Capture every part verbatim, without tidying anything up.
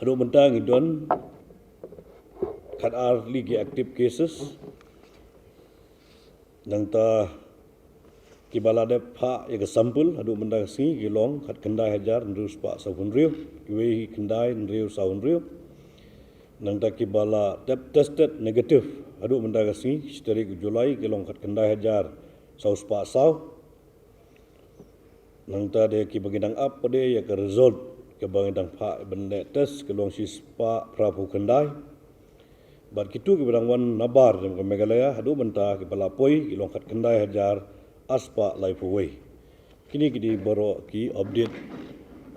Haduh mynta ngi don khat ar tylli ki active cases. Nangta kiba la dep phah ïa ka sample haduh mynta ka sngi ki long khat khyndai hajar hynriew spah saw hynriew, kiwei hi khyndai hynriew saw hynriew. Nangta kiba la dep tested negative haduh mynta ka sngi shi tarik u July ki long khat khyndai hajar saw spah saw. Nangta de kiba ngi dang ap pat de ïa ka result kiba ngi dang phah ban leh test ki long shi spah phra phew khyndai. Bad kitu kiba dang wan nabar jong ka Meghalaya haduh mynta kiba la poi ki long khat khyndai hajar ar spah laiphew wei. Kine ki dei baroh ki update,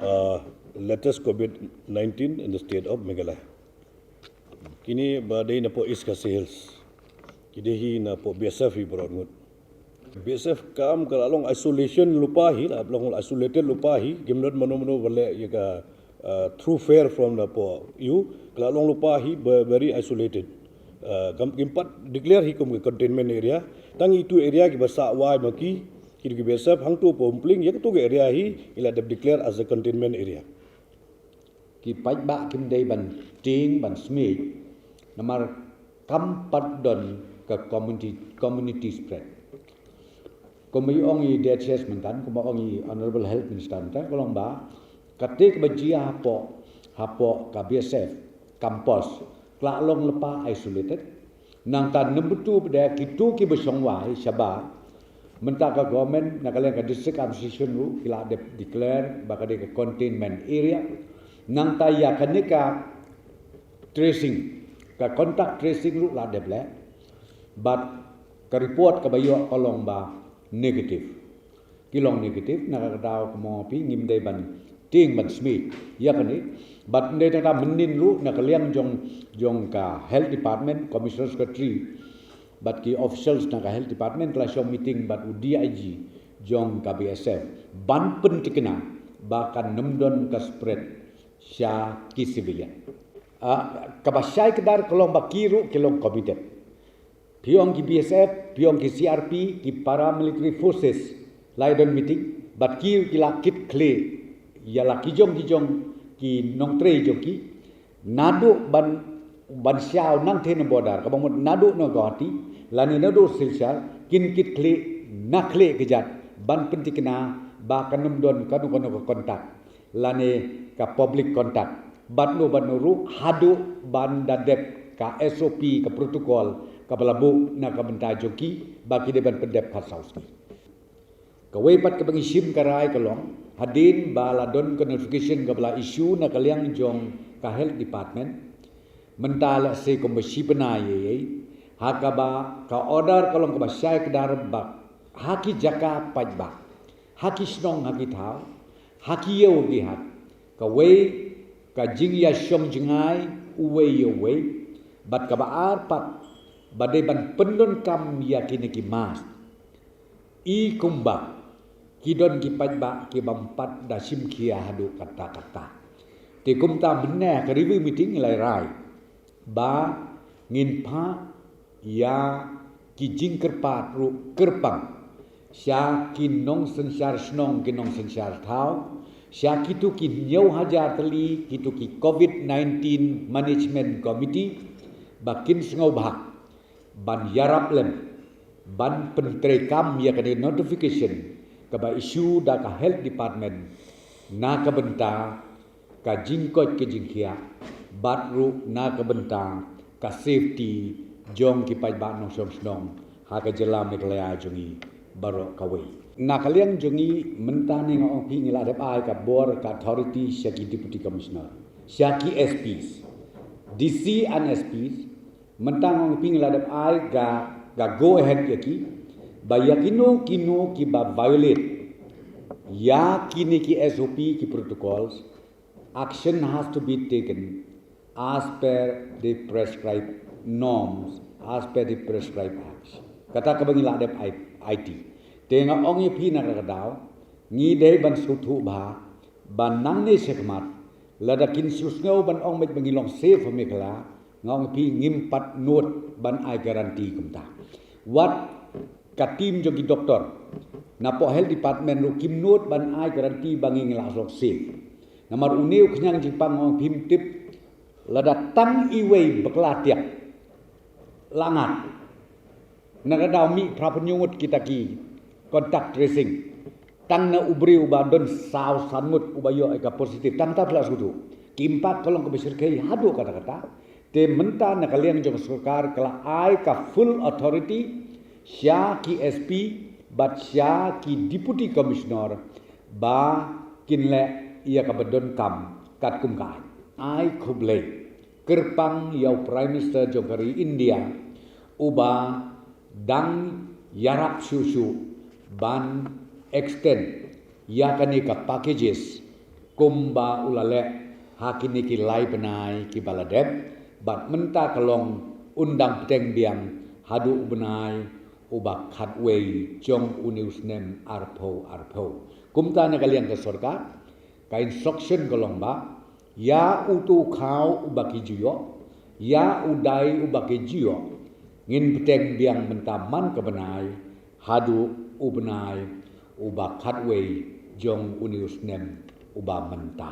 uh, latest COVID nineteen in the state of Meghalaya. Kine ba dei na poh East Khasi Hills. Ki dei hi na poh B S F hi baroh ngut. B S F kam ka la long isolation lypa hi, la long isolated lypa hi, kim don mano mano ba leh ïa ka, uh, through fare from na poh ïu, ka la long lypa hi ba very isolated. Uh, kam kim pat declare hi kum ka containment area. Tang itu area kiba sah wai ma ki, ki dei ki B S F hangtu poh Umpling ïa katu ka area hi, i la dep declare as a containment area. Ki paidbah kim dei ban tieng ban smiej namar kam pat don ka community, community spread. Kumba ong i D H S mynta, kumba ong i Honorable Health Minister mynta, ka long ba kata kaba jia hapoh, hapoh ka B S F campus ka la long lypa isolated. Nangta number two pat de kitu kiba shong wai shabar. Mynta ka government na ka liang ka district administration ruh ki la dep declare ba ka dei ka containment area. Nangta ïa kane ka tracing, ka contact tracing ruh la dep leh. Bad ka report kaba ïoh ka long ba negative. Ki long negative, na ka daw kumba phi ngim dei ban tieng ban smiej ïa kane. Bad ym dei tang mynnin ruh na ka liang jong, jong ka health department, commissioner secretary bad ki officials na ka health department ki la shong meeting bad u D I G jong ka B S F ban pyntikna ba kan ym don ka spread sha ki civilian. Ah, kaba shai kdar ka long ba ki ruh ki long committed. Phi ong ki B S F, phi ong ki C R P, ki paramilitary forces la ïa don meeting bad ki, ki la kit khlieh ïa la ki jong ki jong ki nongtrei jong ki. Naduh ban, ban shaw nangtei na border, kaba mut naduh na Guwahati lane naduh Silchar, kin kit khlieh na khlieh kjat ban pyntikna ba kan ym don kano kano ka contact lane ka public contact bad no bad no ruh haduh ban da dep ka S O P, ka protocol kaba la buh na ka bynta jong ki ba ki dei ban pyndep khatsaw sngi. Kawei pat kaba ngi shim ka rai ka long, hadien ba la don ka notification kaba la issue na ka liang jong ka health department, mynta la sei kumba shi bnai ïa ïa, ha kaba ka order ka long kaba shai kdar ba ha ki jaka paidbah, ha ki shnong, ha ki thaw, ha ki ïew ki hat, kawei ka jingïashong jngai uwei ïa uwei, bad kaba ar pat ba dei ban pyndonkam ïa kine ki mask. I kumba ki don ki paidbah ki bym pat da shim khia haduh katta katta. Te kumta mynne ka review meeting ngi la rai ba ngin phah ïa ki jingkyrpad ruh kyrpang sha ki nongsynshar shnong, ki nongsynshar thaw, sha kitu ki hynñiew hajar tylli kitu ki COVID nineteen Management Committee ba kin sngewbha ban ïarap lem ban pyntreikam ïa kane notification kaba issue da ka health department na ka bynta ka jingkoit ka jingkhiah bad ruh na ka bynta ka safety jong ki paidbah nongshong shnong ha ka jylla Meghalaya jong ngi baroh kawei. Na ka liang jong ngi mynta ne nga ong phi ngi la dep ai ka bor ka authority sha ki deputy commissioner, sha ki S Ps, D C and S Ps. Mynta nga ong phi ngi la dep ai ka, ka go ahead ïa ki ba ïa kino kino kiba violate ïa kine ki S O P, ki protocols, action has to be taken as per the prescribed norms, as per the prescribed acts. Kata kaba ngi la dep ai, aiti. Te nga ong ïa phi na ka daw ngi dei ban sngewthuh bha ba nangne shakhmat lada kin shu sngew ban ong beit ba ngi long safe ha Meghalaya, nga ong phi ngim pat nud ban ai guarantee kumta. Wat ka team jong ki doktor na poh health department ruh kim nud ban ai guarantee ba ngi ngi la long safe. Namar une u khñiang jingpang, nga ong phim tip Lada tang iwei bakla tiak la ngat, na ka daw mih phra phew ngut kita ki contact tracing. Tang na u briew uba don saw san ngut uba ïoh ïa ka positive, tang ta phla sudu. Ki impact ka long kaba shyrkhei haduh katta katta. Te mynta na ka liang jong sorkar ka la ai ka full authority sha ki S P bad sha ki deputy commissioner ba kin leh ïa kaba donkam katkum ka aiñ. Ai khublei kyrpang ïa u Prime Minister jong ka ri India uba dang ïarap shuh shuh ban extend ïa kane ka packages kumba u la leh ha kine ki lai bnai kiba la dep, bad mynta ka long un dang bteng biang haduh u bnai uba khatwei jong une u snem arphew arphew. Kumta na ka liang ka sorkar, ka instruction ka long ba ïa uto u khaw uba ki ju ïoh, ïa u dai uba ki ju ïoh, ngin bteng biang mynta man ka bnai haduh u bnai uba khatwei jong une u snem uba mynta.